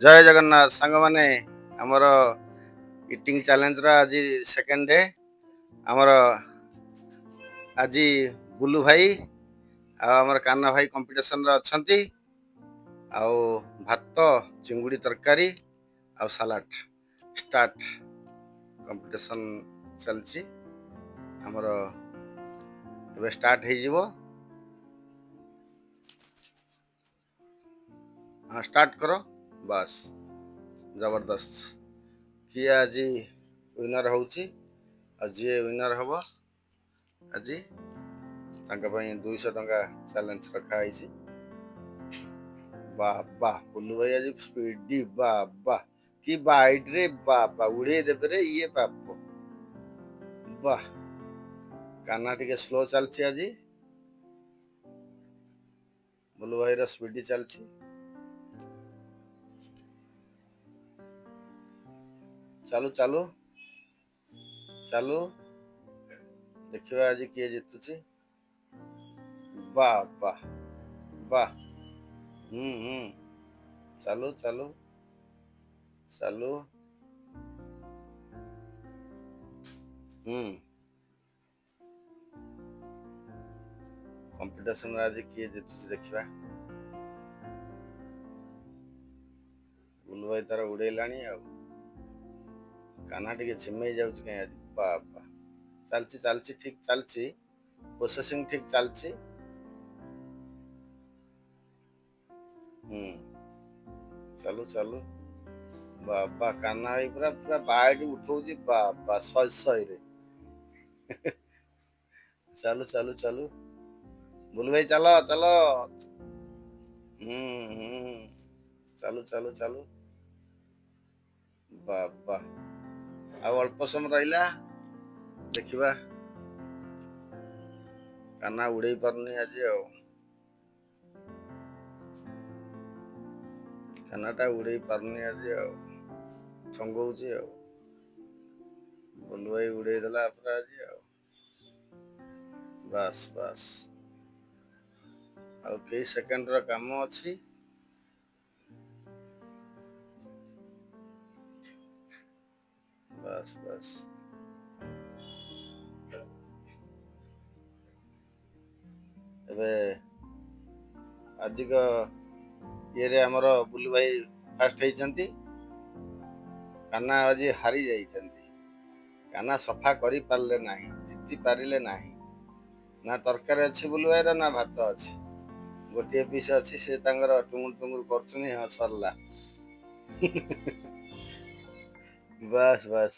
ଜୟ ଜଗନ୍ନାଥ ସାଙ୍ଗମାନେ। ଆମର ଇଟିଂ ଚ୍ୟାଲେଞ୍ଜର ଆଜି ସେକେଣ୍ଡ ଡେ। ଆମର ଆଜି ବୁଲୁ ଭାଇ ଆଉ ଆମର କାହ୍ନା ଭାଇ କମ୍ପିଟିସନରେ ଅଛନ୍ତି। ଆଉ ଭାତ, ଚିଙ୍ଗୁଡ଼ି ତରକାରୀ ଆଉ ସାଲାଡ଼। ଷ୍ଟାର୍ଟ, କମ୍ପିଟିସନ୍ ଚାଲିଛି ଆମର। ଏବେ ଷ୍ଟାର୍ଟ ହେଇଯିବ। ହଁ, ଷ୍ଟାର୍ଟ କର। ବାସ୍, ଜବରଦସ୍ତ। କିଏ ଆଜି ୱିନର୍ ହେଉଛି? ଆଉ ଯିଏ ୱିନର୍ ହେବ ଆଜି, ତାଙ୍କ ପାଇଁ 200 ଟଙ୍କା ଚ୍ୟାଲେଞ୍ଜ ରଖାହେଇଛି। ବା ବା, ବୁଲୁ ଭାଇ ଆଜି ସ୍ପିଡି। ବା ବା, କି ବାଇଟ୍ ରେ! ବାବା, ଉଡ଼େଇ ଦେବେ ରେ ଇଏ। ବାପ ବାহ। କାହ୍ନା ଟିକେ ସ୍ଲୋ ଚାଲିଛି ଆଜି, ବୁଲୁ ଭାଇର ସ୍ପିଡି ଚାଲିଛି। ଚାଲୁ, ଚାଲୁ, ଚାଲୁ। ଦେଖିବା ଆଜି କିଏ ଜିତୁଛି। ବା ବା ବା। ହୁଁ ହୁଁ ଚାଲୁ, ଚାଲୁ, ଚାଲୁ। କମ୍ପିଟିସନରେ ଆଜି କିଏ ଜିତୁଛି ଦେଖିବା। ବୁଲୁ ଭାଇ ତାର ଉଡ଼େଇଲାଣି ଆଉ କାହ୍ନା ଟିକେ ଝିମେଇ ଯାଉଛି କାଇଁ ଆଜି? ବାବା, ଚାଲିଛି, ଚାଲିଛି, ଠିକ ଚାଲିଛି। ପ୍ରୋସେସିଂ ଠିକ ଚାଲିଛି। ଚାଲୁ, ଚାଲୁ। ବାବା, କାହ୍ନା ଭାଇ ପୁରା ପୁରା ବାଇଟ୍ ଉଠଉଛି। ବାବା, ଶହେ ଶହେରେ। ଚାଲୁ, ଚାଲୁ, ଚାଲୁ। ବୁଲୁ ଭାଇ, ଚାଲ, ଚାଲ। ହୁଁ ହୁଁ ଚାଲୁ, ଚାଲୁ, ଚାଲୁ। ବାବା, ଆଉ ଅଳ୍ପ ସମୟ ରହିଲା। ଦେଖିବା, କାହ୍ନା ଉଡ଼େଇ ପାରୁନି ଆଜି। ଆଉ କାହ୍ନାଟା ଉଡ଼େଇ ପାରୁନି ଆଜି, ଆଉ ଥଙ୍ଗଉଛି। ଆଉ ବୁଲୁ ଭାଇ ଉଡ଼େଇ ଦେଲା ପୁରା ଆଜି। ଆଉ ବାସ୍ ବାସ୍, ଆଉ କେଇ ସେକେଣ୍ଡର କାମ ଅଛି। ବାସ୍ ବାସ୍। ଏବେ ଆଜିକ ଇଏରେ ଆମର ବୁଲୁ ଭାଇ ଫାଷ୍ଟ ହେଇଛନ୍ତି। କାହ୍ନା ଆଜି ହାରି ଯାଇଛନ୍ତି। କାହ୍ନା ସଫା କରିପାରିଲେ ନାହିଁ, ଜିତି ପାରିଲେ ନାହିଁ। ନା ତରକାରୀ ଅଛି ବୁଲୁ ଭାଇର, ନା ଭାତ ଅଛି। ଗୋଟିଏ ପିସ୍ ଅଛି। ସେ ତାଙ୍କର ଟୁଙ୍ଗୁର ଟୁଙ୍ଗୁର କରୁଛନ୍ତି। ହଁ, ସରିଲା। ବାସ୍ ବାସ୍।